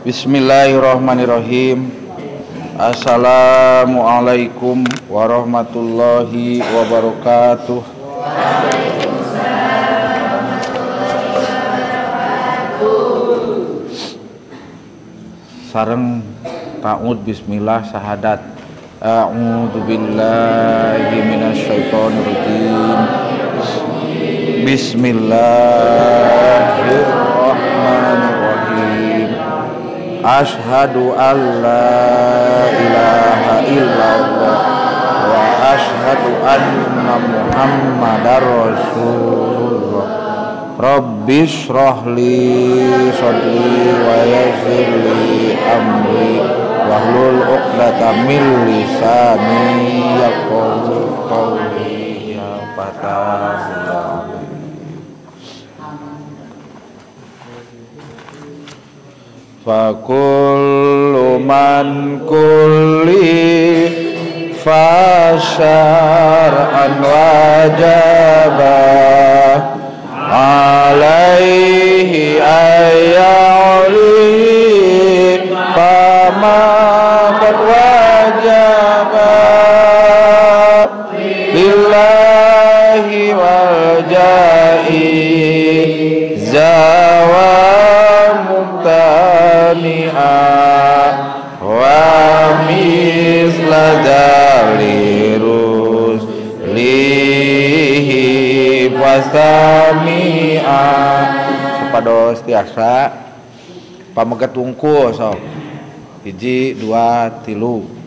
Bismillahirrahmanirrahim. Assalamualaikum warahmatullahi wabarakatuh. Waalaikumsalam warahmatullahi wabarakatuh. Sareng ta'ud bismillah syahadat. A'udzu billahi minasyaitonir rajim. Bismillahirrahmanirrahim. Asyhadu an la ilaha illallah wa asyhadu anna Muhammadar Rasulullah. Rabbi shrah li sadri wa yassir li amri wahlul 'uqdatam min lisani yafqahu qawli. Ya Fatah. Fakullu man kulli fasyar'an wajaba alaihi ayyali fama qad wajaba lillahi wal jaiza wa mumtani'a wa misla dzalirus lihi fasami'a. Supados tiasa pameget wungkul sok. 1 2 3.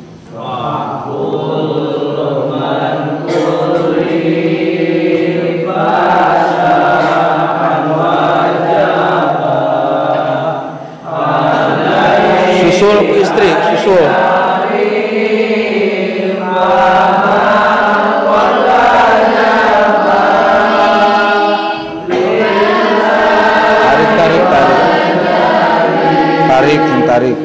Susul ku istri, susul. Tarik, tarik, tarik. Tarik, tarik.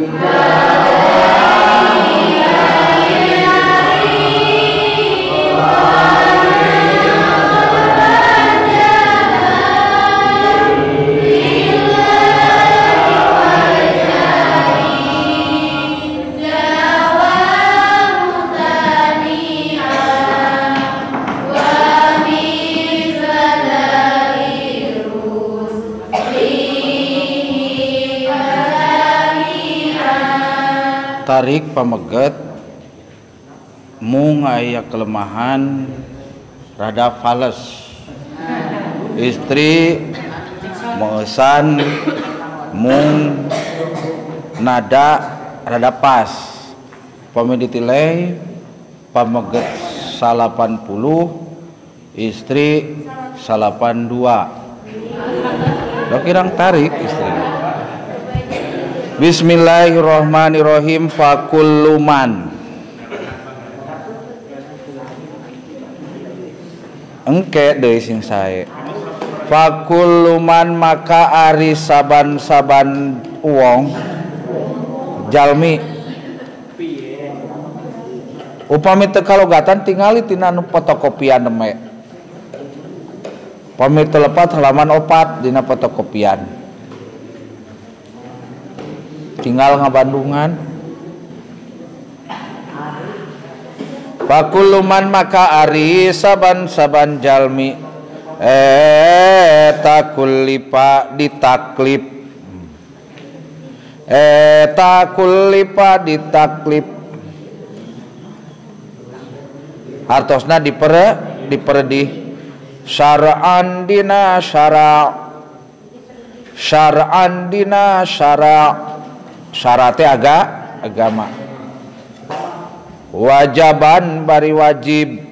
Tarik pameget mung aya kelemahan rada fales. Istri meesan mung nada rada pas. Pami ditilai pameget 80, istri 82. Lo kirang tarik istri. Bismillahirrahmanirrahim. Fakulluman engke deui sing sae. Fakulluman maka ari saban-saban uwong jalmi upami teu kalogatan tingali tina nu fotokopian neme. Pami teu lepat halaman 4 dina fotokopian. Tinggal ngabandungan. Fakulluman maka ari saban-saban jalmi takulipa ditaklif, takulipa ditaklif hartosna diperedih syara'an dina syara', syara'an dina syara', syaratnya agama. Wajaban bari wajib,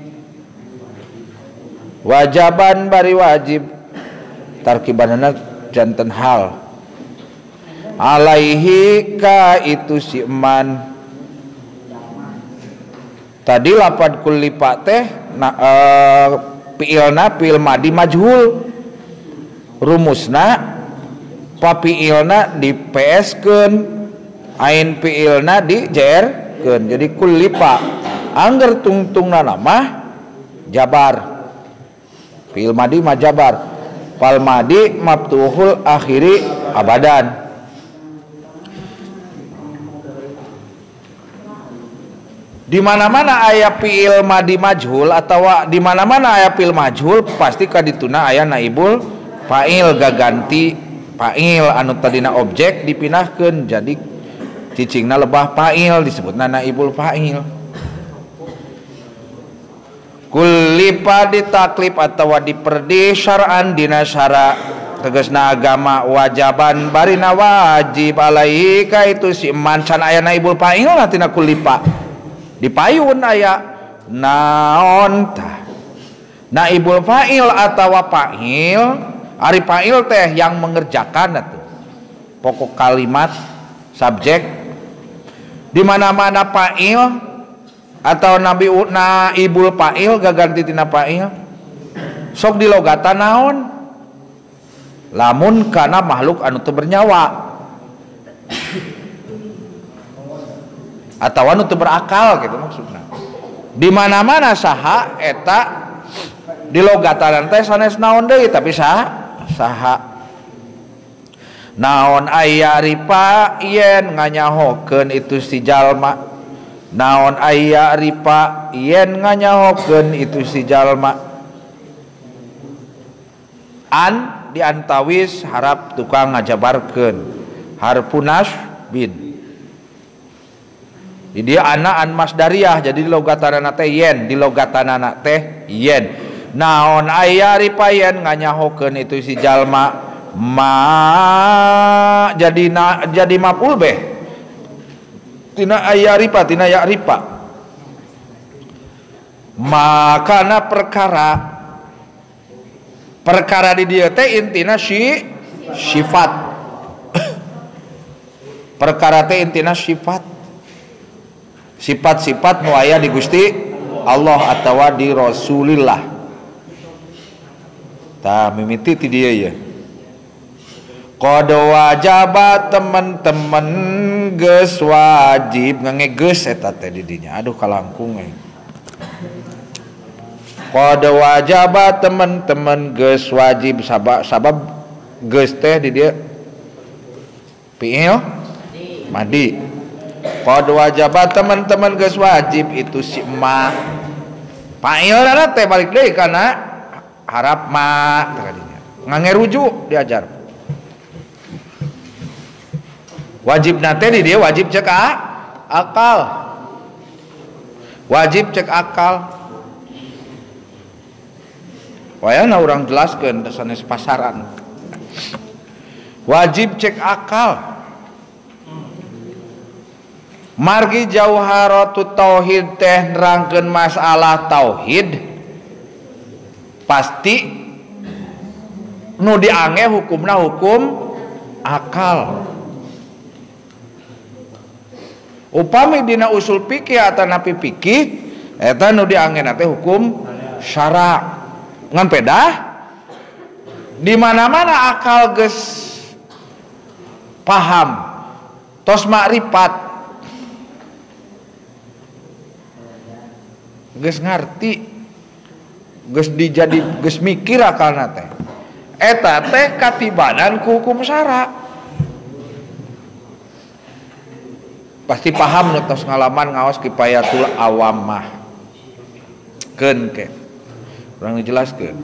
wajaban bari wajib tarkibanana janten hal alaihi ka itu si eman. Tadi lapad kullipa teh fiilna fiil madi majhul, rumusna pafiilna di PS-keun, ain fiilna di JR-keun. Jadi kullipa angger tungtungna mah jabar, fiil madi mah jabar, fal madi maftuhul akhiri abadan. Di mana-mana aya fiil madi majhul atawa di mana-mana aya fiil majhul pasti kadituna aya naibul fa'il gaganti fa'il anu tadina objek dipindahkeun jadi cicingna lebah fa'il disebutna naibul fa'il. Kullipa ditaklif atawa diperdi syar'an dina syara tegasna agama wajaban barina wajib alaihi ka itu si man can aya naibul fa'il lah tina kullipa dipayun aya naon tah naibul fa'il atawa fa'il ari fa'il teh yang mengerjakan atuh pokok kalimat subjek di mana-mana fa'il atau nabi naibul fa'il gaganti tina fa'il sok dilogatan naon lamun kana makhluk anu teu bernyawa atau anu teu berakal gitu maksudna. Di mana-mana saha eta dilogatan teh sanes naon deui tapi saha saha naon aya ripa yen nganyahokeun itu si jalma naon aya ripa yen nganyahokeun itu si jalma an diantawis harap tukang ngajabarkeun harfunas bin di dia ana an masdariah jadi dilogatanana teh yen dilogatanana teh yen naon aya ripa yen nganyahokeun itu si jalma ma jadi na, jadi maf'ul beh tina aya ripa tina ya ripa makana perkara perkara di dieu teh intina si sifat perkara teh intina sifat sifat-sifat nu aya di Gusti Allah atawa di Rasulillah tah mimiti ti dieu ye qad wajaba teman-teman geus wajib ngange geus eta teh di dinya aduh kalangkung euy qad wajaba teman-teman geus wajib sabab geus teh di dieu fi'il madi qad wajaba teman-teman geus wajib itu si ma fa'il teh balik deui kana harap ma tadinya ngange rujuk diajar wajib nate di dia wajib cek akal wajib cek akal wayana urang jelaskeun sanes pasaran wajib cek akal margi jauharatut tauhid teh nerangkeun masalah tauhid pasti nu diange hukumna hukum akal. Upami dina usul fikih atau napi fikih eta nu dianggena teh hukum syara. Ngan pedah di mana-mana akal geus paham tos makrifat geus ngarti geus dijadi geus mikir akalna teh eta teh katibanan ku hukum syara. Pasti paham nu tos ngalaman ngaos kifayatul awamah keun ke urang dijelaskeun.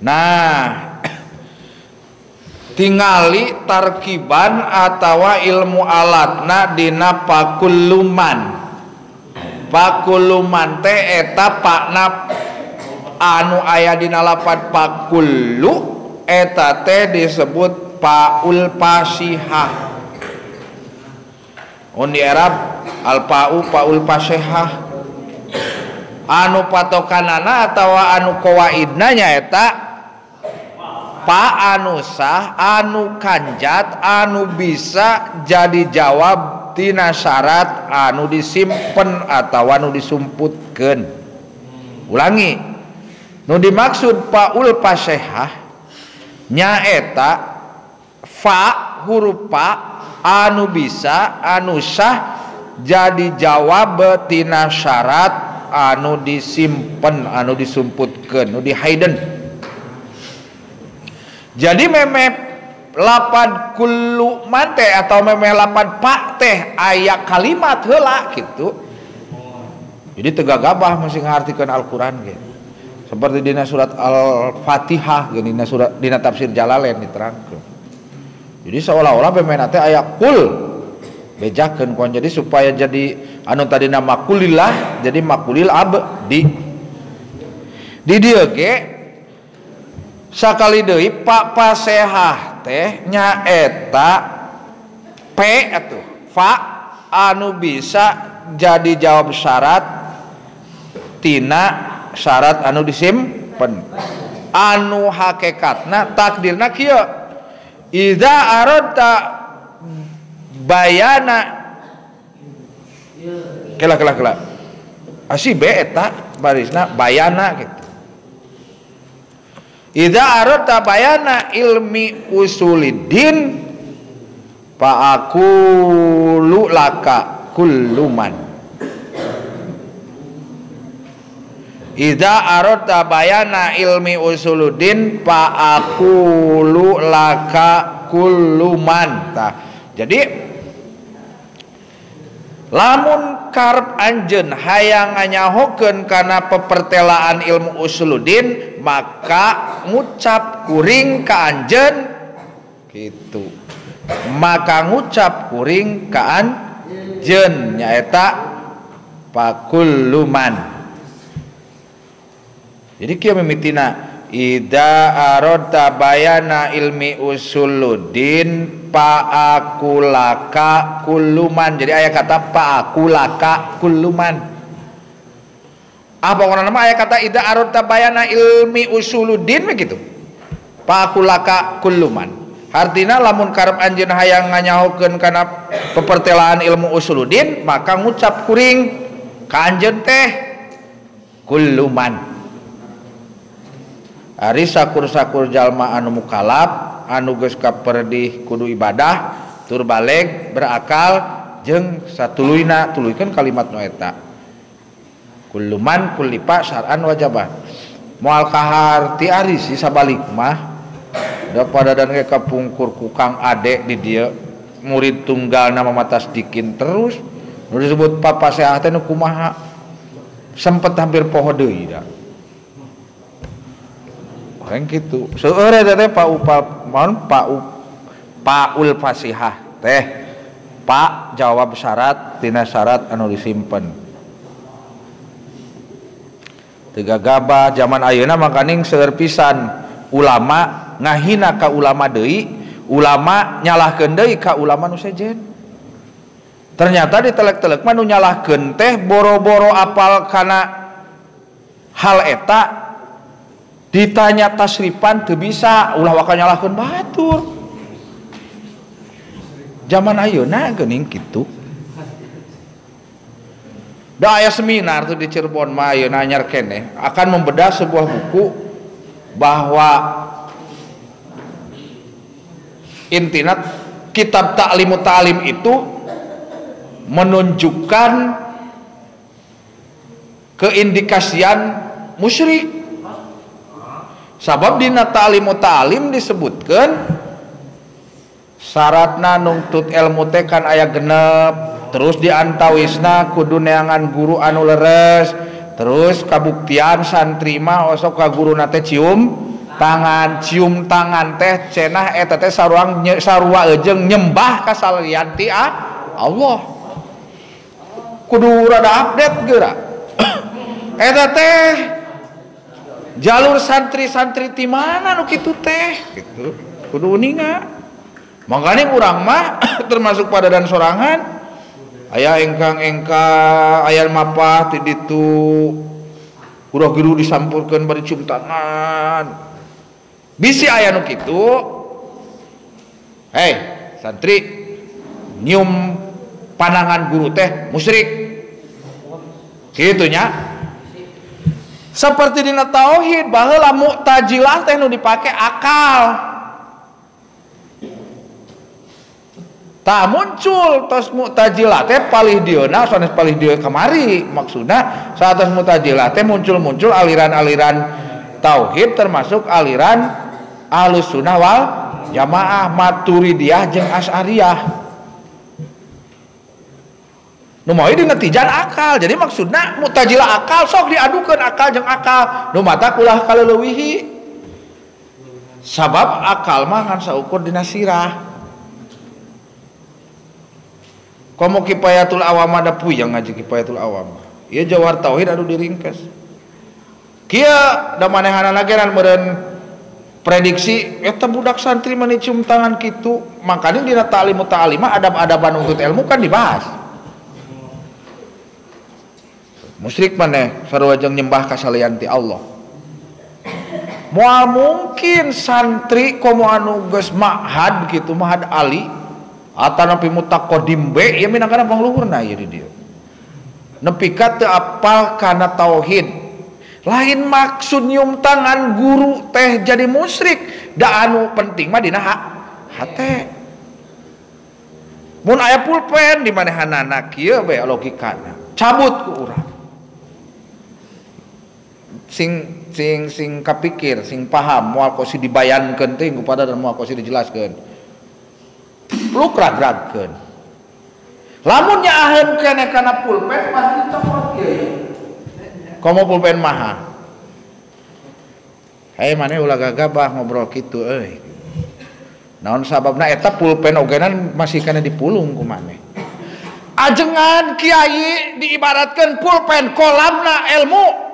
Nah tingali tarkiban atawa ilmu alatna dina pakuluman pakuluman teh eta pakna anu aya dina lapat pakulu eta teh disebut paul pasihah. On di Arab al pau paul pasihah anu patokanana atawa anu kawaidna nyaeta pa anu sah anu kanjat anu bisa jadi jawab tina syarat anu disimpen atawa anu disumputkeun. Ulangi nu dimaksud paul pasihah nyaeta fa huruf pa anu bisa anu sah jadi jawab tina syarat anu disimpen anu disumputkeun nu di hidden. Jadi meme lapad kullu man teh atau memeh lapad pak teh aya kalimat heula gitu. Jadi teu gagabah mesti ngartikeun Al-Qur'an ge. Seperti dina surat Al-Fatihah ge dina surat dina tafsir Jalalain diterangkeun. Jadi seolah-olah pemena teh aya kul bejakeun kuan jadi supaya jadi anu tadina makulillah jadi makulil abdi. Di dieu ge sakali deui pak pasehah teh nyaeta p atuh fa anu bisa jadi jawab syarat tina syarat anu disimpen anu hakikatna takdirna kieu idza aradta bayana kela kela kela asi be eta barisna bayana gitu. Idza aradta bayana ilmi usuliddin fa aqulu laka kulluman. Idza aradta bayana ilmi usuluddin fa aqulu laka kulluman. Tah, jadi lamun karep anjeun hayang nganyahokeun kana pepertelaan ilmu usuluddin maka ngucap kuring ka anjeun gitu. Maka ngucap kuring ka anjeun nyaeta pakulluman. Jadi kieu mimitina idza aradta bayana ilmi usuluddin pa'akulaka kulluman. Jadi aya kata pa'akulaka kulluman. Apa pokona nama aya kata idza aradta bayana ilmi usuluddin begitu. Pa'akulaka kulluman. Artina lamun karep anjeun hayang nganyahokeun kana pepertelaan ilmu usuluddin maka ngucap kuring ka anjeun teh kulluman. Ari sakur-sakur jalma anu mukalaf anu geus kaperdih kudu ibadah tur baleg berakal jeung satuluyna tuluykeun kalimat nu eta kulluman kullipa syar'an wajabah moal kaharti ari si sabalik mah da pada dan ge kapungkur ku Kang Ade di dieu murid tunggal nama matas dikin terus nu disebut papaseah teh nu kumaha sempet hampir poho deui da orang gitu seueur eta teh Pak Upal mohon Paul Fasihah teh Pak jawab syarat tina syarat anu disimpen teu gagabah zaman ayeuna makaning seueur pisan ulama ngahina ka ulama deui ulama nyalahkeun deui ka ulama nu sejen ternyata ditelek-telek mah nu nyalahkeun teh boro-boro apal kana hal eta ditanya tasrifan teu bisa ulah waka nyalahkeun batur zaman ayeuna geuning kitu da aya seminar tuh di Cirebon mah ayeuna anyar keneh akan membedah sebuah buku bahwa intina kitab Ta'limu Ta'lim itu menunjukkan keindikasian musyrik. Sabab dina Ta'limu Ta'lim disebutkan syaratna nungtut ilmu teh kan aya genep terus diantawisna kudu neangan guru anu leres terus kabuktian santri mah osok ka guruna teh cium tangan teh cenah eta teh saruang sarua jeung nyembah ka salian ti Allah kudu rada update geura eta teh jalur santri-santri ti mana nu kitu teh gitu kudu uninga. Makanya urang mah termasuk pada dan sorangan aya engkang-engkang aya mapah ti ditu urang giru disampurkeun bari cium tangan bisi aya nu kitu. Hei santri nyium pandangan guru teh musyrik kitu nya. Seperti dina tauhid baheula Mu'tazilah teh nu dipake akal. Tah muncul tos Mu'tazilah teh palih dieuna sanes palih dieu kamari maksudna saat Mu'tazilah teh muncul-muncul aliran-aliran tauhid termasuk aliran Ahlus Sunnah wal Jamaah Maturidiyah jeung Asy'ariyah. Nu moal dina tijan akal. Jadi maksudna Mu'tazilah akal sok diadukeun akal jeung akal. Nu mata ulah kaleuwihi. Sabab akal mah ngan saukur dina sirah. Komo Kifayatul Awam ada puyeng ngaji Kifayatul Awam. Ieu Jawhar Tauhid anu diringkes. Kieu da manehanana ge meureun prediksi eta budak santri mani cium tangan kitu, makanya dina ta'limu ta'alimah adab-adaban untuk ilmu kan dibahas. Musyrik maneh sarua jeung nyembah ka salian ti Allah. Moal mungkin santri komo anu geus ma'had kitu, ma'had ali atanapi mutaqaddim B ieu minangkana pangluhurna ieu di dieu. Nepi ka teu apal kana tauhid. Lain maksud nyium tangan guru teh jadi musyrik, da anu penting mah dina hate. Mun aya pulpen di manehanana kieu bae logikana, cabut ku urang. Sing sing sing kapikir, sing paham moal kosi dibayankeun teh kepada dan moal kosi dijelaskeun. Lu rag-ragkeun. Lamun nyaaheun keneh kana pulpen pasti dicopot kieu. Komo pulpen maha. Hei maneh ulah gagabah ngobrol kitu euy. Naon sababna eta pulpen ogenan masih kana dipulung ku maneh. Ajengan kiai diibaratkeun pulpen kolamna ilmu.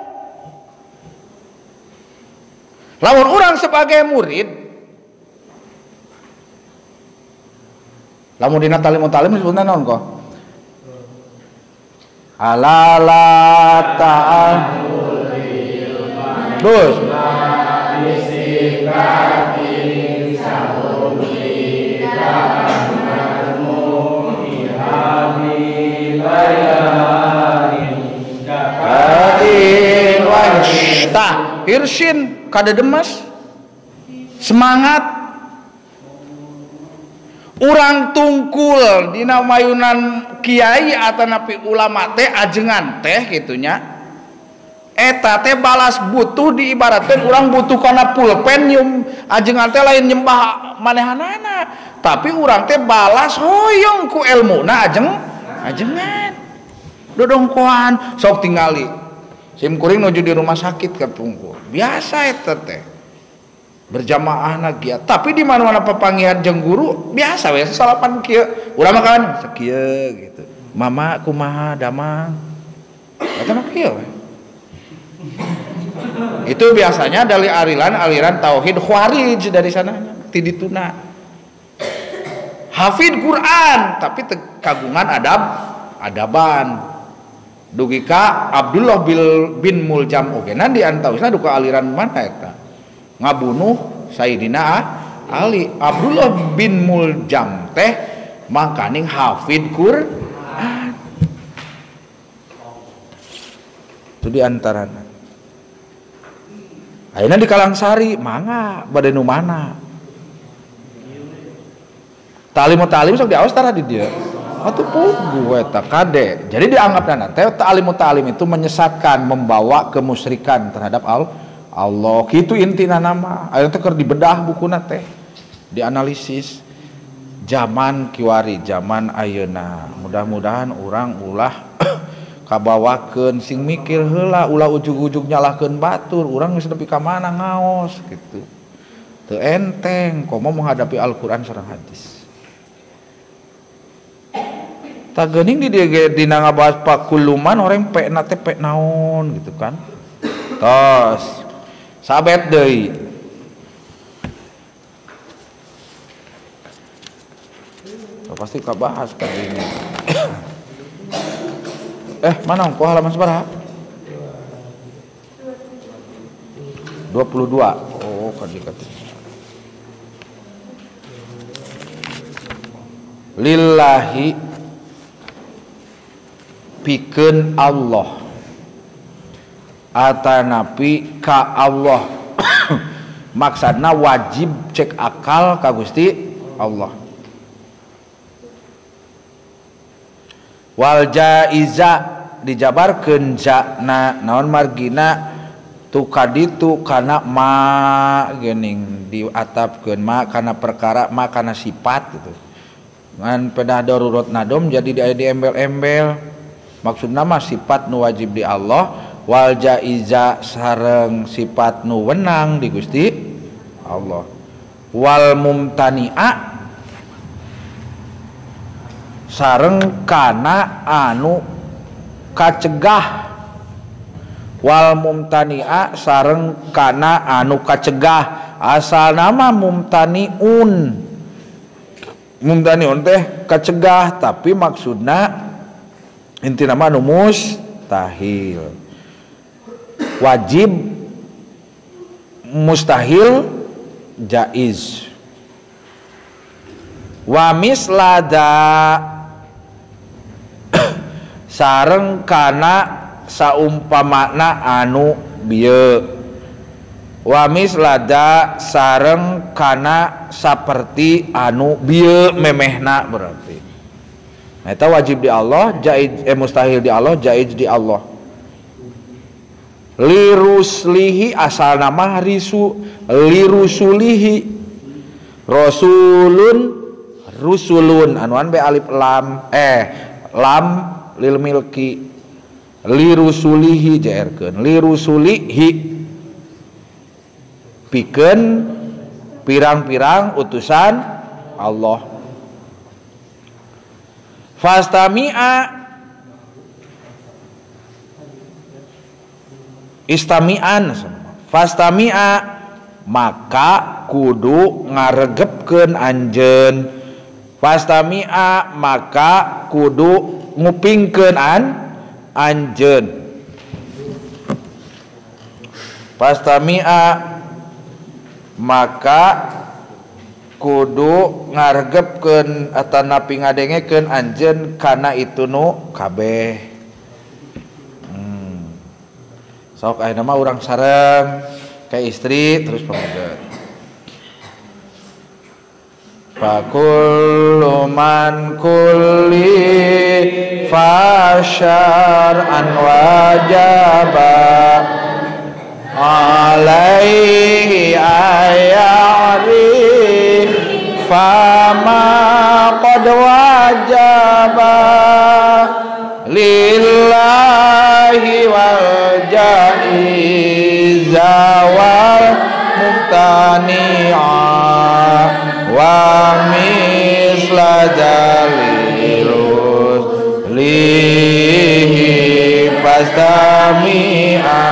Lamun urang sebagai murid, lamun dina talim talim disebutna naon kok? Alala ta'al terus Irsin kadedemas semangat urang tungkul dina mayunan kiai atanapi ulama teh ajengan teh gitunya eta teh balas butuh diibaratkan urang butuh kana pulpen nyium ajengan teh lain nyembah manehanana tapi urang teh balas hoyong ku elmuna ajengan dodongkoan sok tingali sim kuring nuju di rumah sakit kapungkur biasa eta teh berjamaah giat tapi di mana-mana papangihan jeung guru biasa we salapan kieu urang mah kan sakieu gitu mama kumaha damang eta mah kieu we. Itu biasanya dari aliran-aliran tauhid khawarij dari sananya ti dituna hafid Quran tapi kagungan adaban dugi ka Abdullah bin Muljam ogenan di antawisna duka aliran mana eta ngabunuh Sayyidina Ali. Abdullah bin Muljam teh makaning hafid Quran itu diantarana. Ayeuna di Kalangsari mangga bade nu mana ta'lim ta'lim sok diaos tara di dieu atuh puguh eta kade. Jadi dianggapna teh ta'lim ta'lim itu menyesatkan, membawa kemusyrikan terhadap Allah. Kitu intina nama. Ayeuna teh keur dibedah bukuna teh, dianalisis zaman kiwari, zaman ayeuna. Mudah-mudahan urang ulah kabawakeun sing mikir heula, ulah ujug-ujug nyalahkeun batur, urang geus nepi ka mana ngaos gitu. Teu enteng komo menghadapi Al-Qur'an sareng hadis. Tak geuning di dieu dina ngabahas pakuluman orang pek na teh pek naon gitu kan. Tos. Sabet deui. Oh, pasti kabahas kali ini. Mana ongkoh halaman sabaraha? 22. Oh, kadi kati. Lillahi pikeun Allah atanapi ka Allah maksudna wajib cek akal ka Gusti Allah wal jaiza dijabarkeun jana naon margina Tu kaditu kana ma geuning diatapkeun ma kana perkara ma kana sifat gitu. Ngan pedah darurat nadom jadi di embel-embel. Maksudna mah sifat nu wajib di Allah wal jaiza sareng sifat nu wenang di Gusti Allah. Wal mumtani'a sareng kana anu kacegah. Wal mumtani'a sareng kana anu kacegah. Asal nama mumtaniun, mumtaniun teh kacegah, tapi maksudna inti nama anu mustahil. Wajib, mustahil, jaiz. Wa mislada sareng kana saumpamana anu bieu. Wa mislada sareng kana saperti anu bieu memehna berarti. Nah, eta wajib di Allah, jaiz, mustahil di Allah, jaiz di Allah. Liruslihi asal nama risu, lirusulihi rasulun rusulun anuan be alif lam lam lil milki lirusulihi jaerkeun lirusulihi pikeun pirang-pirang utusan Allah. Fastami'a istami'an fastami'a maka kudu ngaregepkeun anjeun. Fastami'a maka kudu ngupingkeun anjeun. Fastami'a maka kudu ngaregepkeun atanapi ngadengekeun anjeun kana itu nu kabeh. Sok ayeuna mah urang sareng ka istri terus pameget. Fakullu man kulli fasyar an wajaba alaihi ayari fama qad wajaba lillahi wal jaiza wal mumtani'a wa misla dalilus lihi fastami'a.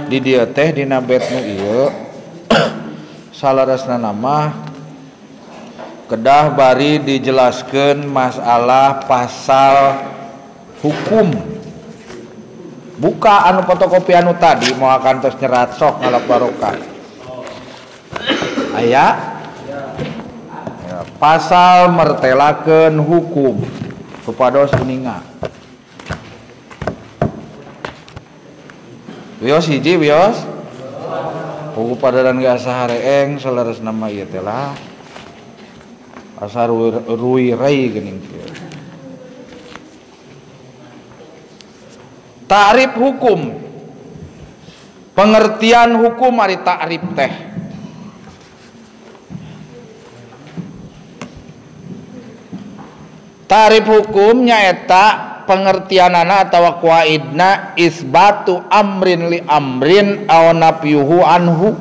Di dieu teh dina bait nu ieu salarasna nama kedah bari dijelaskeun masalah pasal hukum. Buka anu fotokopi anu tadi mau akan terus nyerat sok ngalap barokah. Aya ya, pasal mertelakeun hukum supados uninga. Wios hiji wios. Hukum padaran ge asa hareeng saleres nama ieu teh lah. Asa ruy rei geuning kieu. Ta'rif hukum. Pengertian hukum ari ta'rif teh. Ta'rif hukum nyaeta pengertianana atawa qaidna isbatu amrin li amrin aw nafyuhu anhu.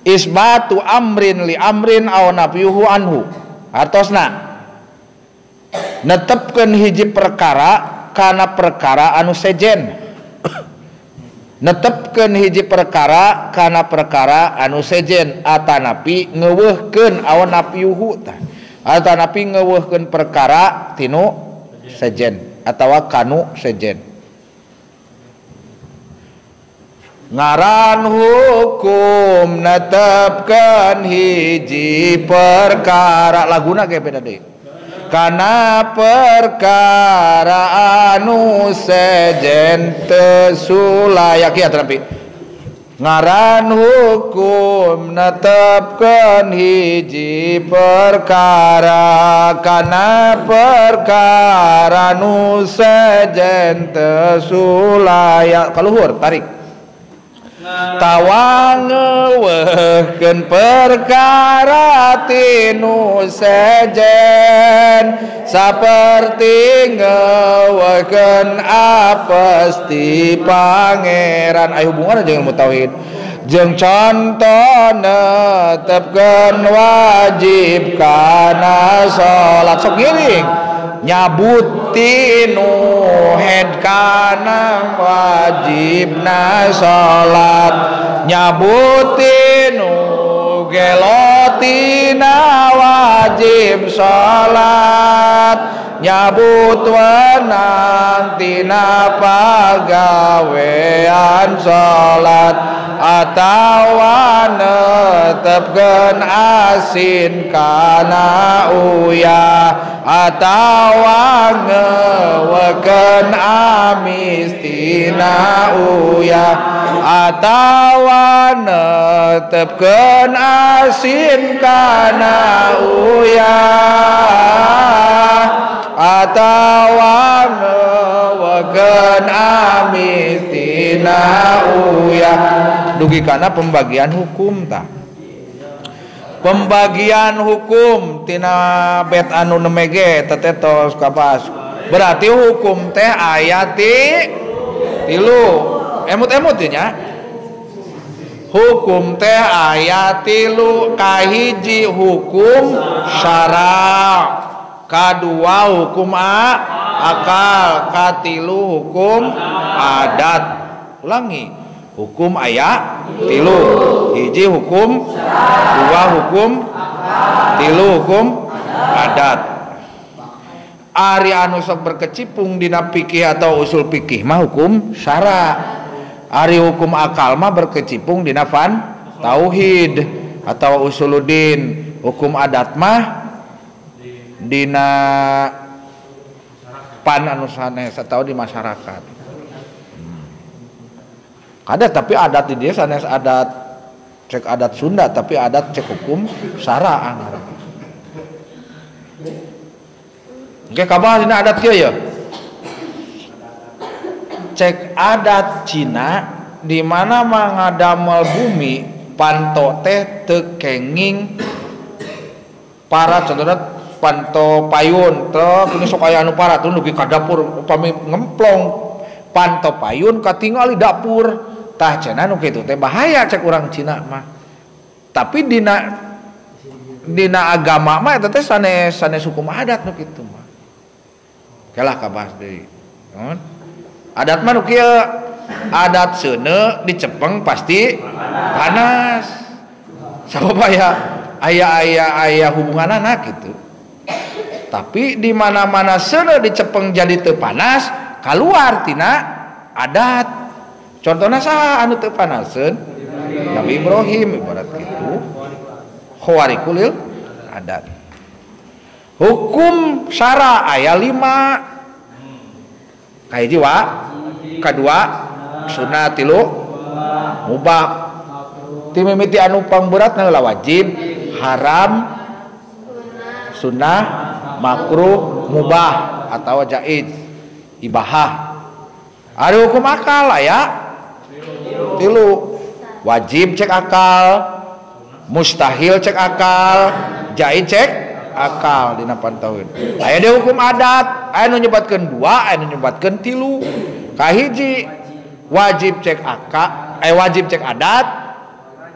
Isbatu amrin li amrin aw nafyuhu anhu. Artosna netepkeun hiji perkara kana perkara anu sejen. Netepkeun hiji perkara kana perkara anu sejen atanapi ngeuweuhkeun aw nafyuhu tah. Atanapi ngeuweuhkeun perkara tinu sejen atawa kanu sejen. Ngaran hukum netepkeun hiji perkara laguna ge beda deui. Kana perkara anu sejen teu sulayak ya terapi. Ngaran hukum netepkeun hiji perkara kana perkara nu sejen teu sulaya kaluhur tarik tawa ngeuweuhkeun perkara tinu sejen saperti ngeuweuhkeun apes ti pangeran. Aya hubunganna jeung ilmu tauhid jeung conto netepkeun wajib kana salat sok ngiring nyabut tinu head kana wajibna salat nyabut tinu gelotina wajib salat nyabut wenang tina pagawean salat atawa netepkeun asin kana uyah atawa ngeuweukeun amis tina uyah atawa netepkeun asin kana uyah atawa ngeuweukeun amis tina uyah. Dugi kana pembagian hukum tah. Pembagian hukum tina bet anu nemege tetetos kapas. Berarti hukum teh aya tilu. Emut-emut nya. Hukum teh aya tilu, kahiji hukum syara, kadua hukum akal, katilu hukum adat. Ulangi. Hukum aya tilu, hiji hukum, dua hukum, tilu hukum adat. Ari anu sok berkecimpung dina fikih atau usul fikih mah hukum syara. Ari hukum akal mah berkecimpung dina fan tauhid atau usuluddin. Hukum adat mah dina pan anu sanes atau di masyarakat. Ada tapi adat di dia sanes adat cek adat Sunda tapi adat cek hukum syara. Oke, kabah dina adat kieu ya. Cek adat Cina di mana mangadamel bumi panto teh teu kenging para contohna panto payun teh ini sok aya anu para tuh dugi ka dapur upami ngemplong panto payun katingali dapur. Tah cenah nu kitu teh bahaya cek urang Cina mah. Tapi dina agama mah eta teh sanes sanes hukum adat nu kitu mah. Kelah kabahas deui. Adat mah nu kieu, adat seuneu dicepeng pasti panas. Sabab aya aya aya hubunganana kitu. Tapi di mana-mana seuneu dicepeng jadi teu panas, kaluar tina adat. Contohnya saha anu teu panaseun? Nabi Ibrahim ibarat kitu. Khawarikulil adat. Hukum syara aya 5. Kahiji wa, kadua sunah, tilu mubah. Ti mimiti anu pangberatna heula wajib, haram, sunnah, makruh, mubah atau jaiz, ibahah. Ari hukum akal aya tilu, wajib cek akal, mustahil cek akal, jaiz cek akal dina pantauin. Aya deui hukum adat, aya nu nyebatkeun dua, aya nu nyebatkeun tilu. Kahiji wajib cek akal, wajib cek adat,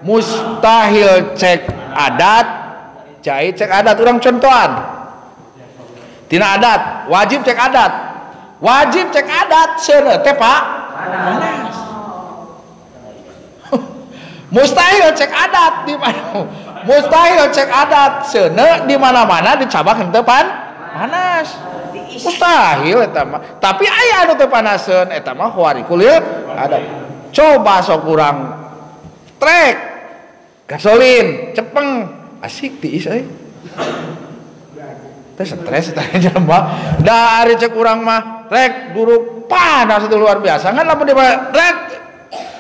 mustahil cek adat, jaiz cek adat. Urang contohan tina adat, wajib cek adat, wajib cek adat seuneu teh Pak panas. Mustahil cek adat di mana? Mustahil cek adat seuneu di mana-mana dicabak henteu panas. Mustahil eta mah. Tapi aya anu teu panaseun eta mah khawarikulil adat. Coba sok urang trek gasolin cepeng asik tiis euy. Teh stres eta jelema. Da ari cek urang mah trek duruk panas itu luar biasa. Ngan lamun di trek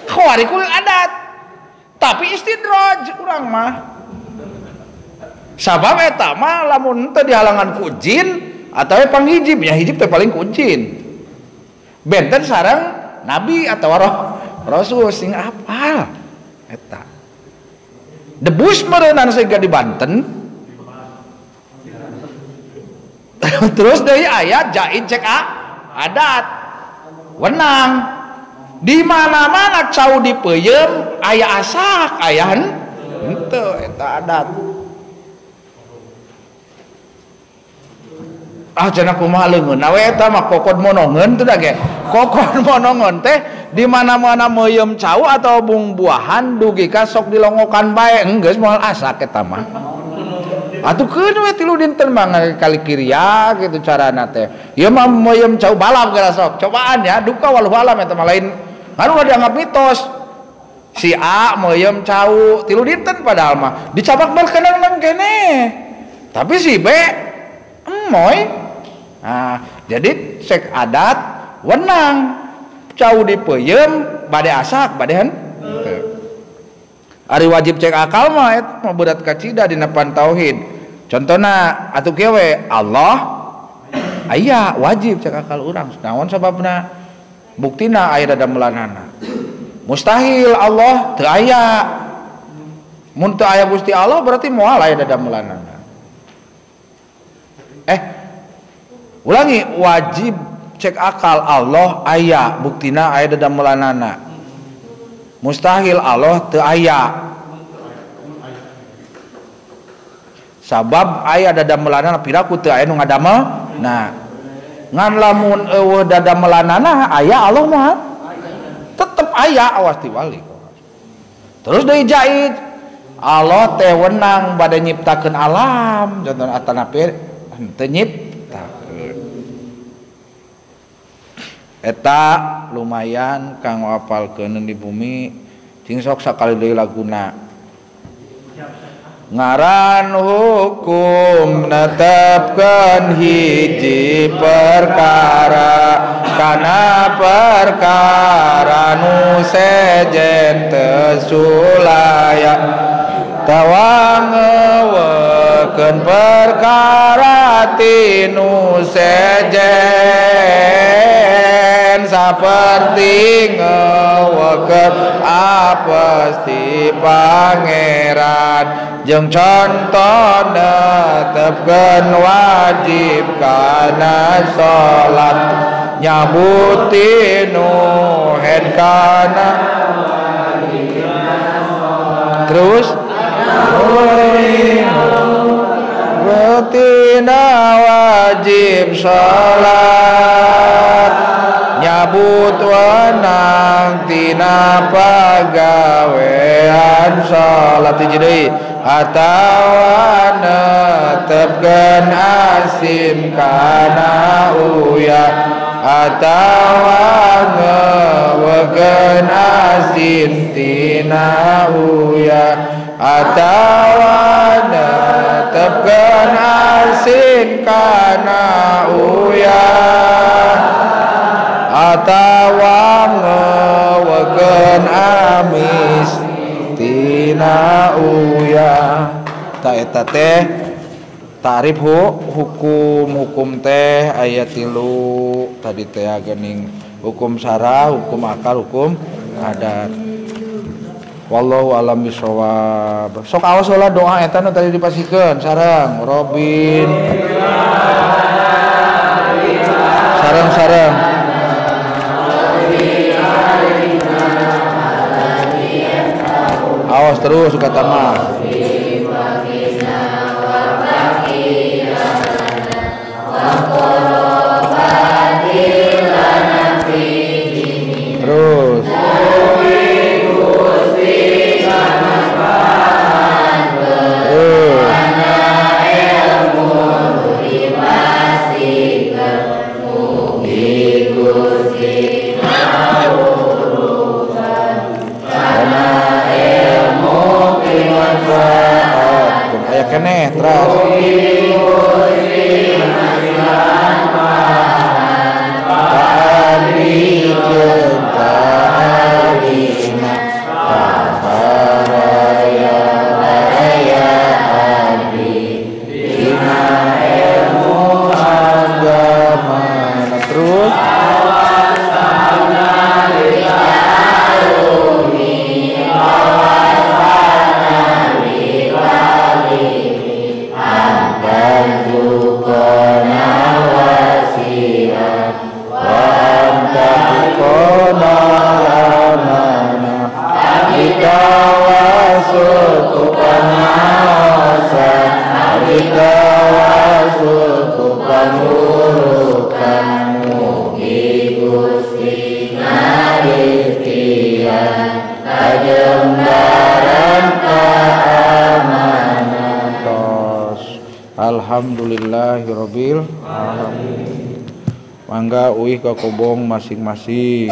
khawarikulil adat. Tapi istidraj urang mah. Sabab eta mah lamun teu dihalangan ku jin atawa panghijib, ya hijib teh paling ku jin. Benten sareng nabi atau roh rasul sing apal eta. Debus meureunan sehingga di Banten. Terus deui aya jaid cek adat. Wenang. Di mana-mana cau dipeuyeum aya asak aya henteu eta adat. Ah cenah kumaha leungeun we eta mah kokod monongeun teu da ge. Kokod monongeun teh di mana-mana meuyeum cau atau bungbuahan dugi ka sok dilongokan bae enggeus moal asak eta mah. Atuh keun we tilu dinten mah kali kiria gitu carana teh. Ieu mah meuyeum cau balap geura sok. Cobaan ya duka walau alam eta mah lain anu dianggap mitos. Si A meuyeum cau tilu dinten padahal mah dicabak berkenang-nang kene. Tapi si B emoy. Nah, jadi cek adat wenang cau dipeuyeum bade asak bade henteu. Ari wajib cek akal mah eta mah berat kacida dina tauhid. Contona atuh kieu we Allah aya wajib cek akal urang. Naon sababna? Buktina aya dadamelanana. Mustahil Allah teu aya. Mun teu aya Gusti Allah berarti moal aya dadamelanana. Ulangi wajib cek akal Allah aya buktina aya dadamelanana. Mustahil Allah teu aya. Sabab aya dadamelanana piraku teu aya nu ngadamel. Nah, ngan lamun eueuh dadamelanana aya Allah mah tetep aya awas diwali. Terus deui jaiz Allah teh wenang bade nyiptakeun alam contohna atanapi henteu nyiptakeun. Eta lumayan kanggo apalkeun di bumi cing sok sakali deui laguna. Ngaran hukum netepkeun hiji perkara kana perkara nu sejen teu sulaya tawang ngeuwekeun perkara tinu sejen saperti ngeuwekeun apes ti pangeran jeung conto netepkeun wajib kana salat nyabuti nu hen kana terus tina wajib salat nyabut wenang tina pagawean salat hiji deui atawa netepkeun asin kana uya atawa ngeuwekeun asin tina uya atawa netepkeun asin kana uya atawa ngeuwekeun amis tina uya. Ta eta teh tarif hukum teh aya tilu tadi teh geuning hukum syara, hukum akal, hukum adat. Wallahu alam bisawab. Sok awas heula doa eta nu tadi dipasikeun sareng Robin. Sareng-sareng. Awas terus kata mah. Terus. Terus. Walhamdulillahirabbil alamin. Mangga uih ka kobong masing-masing.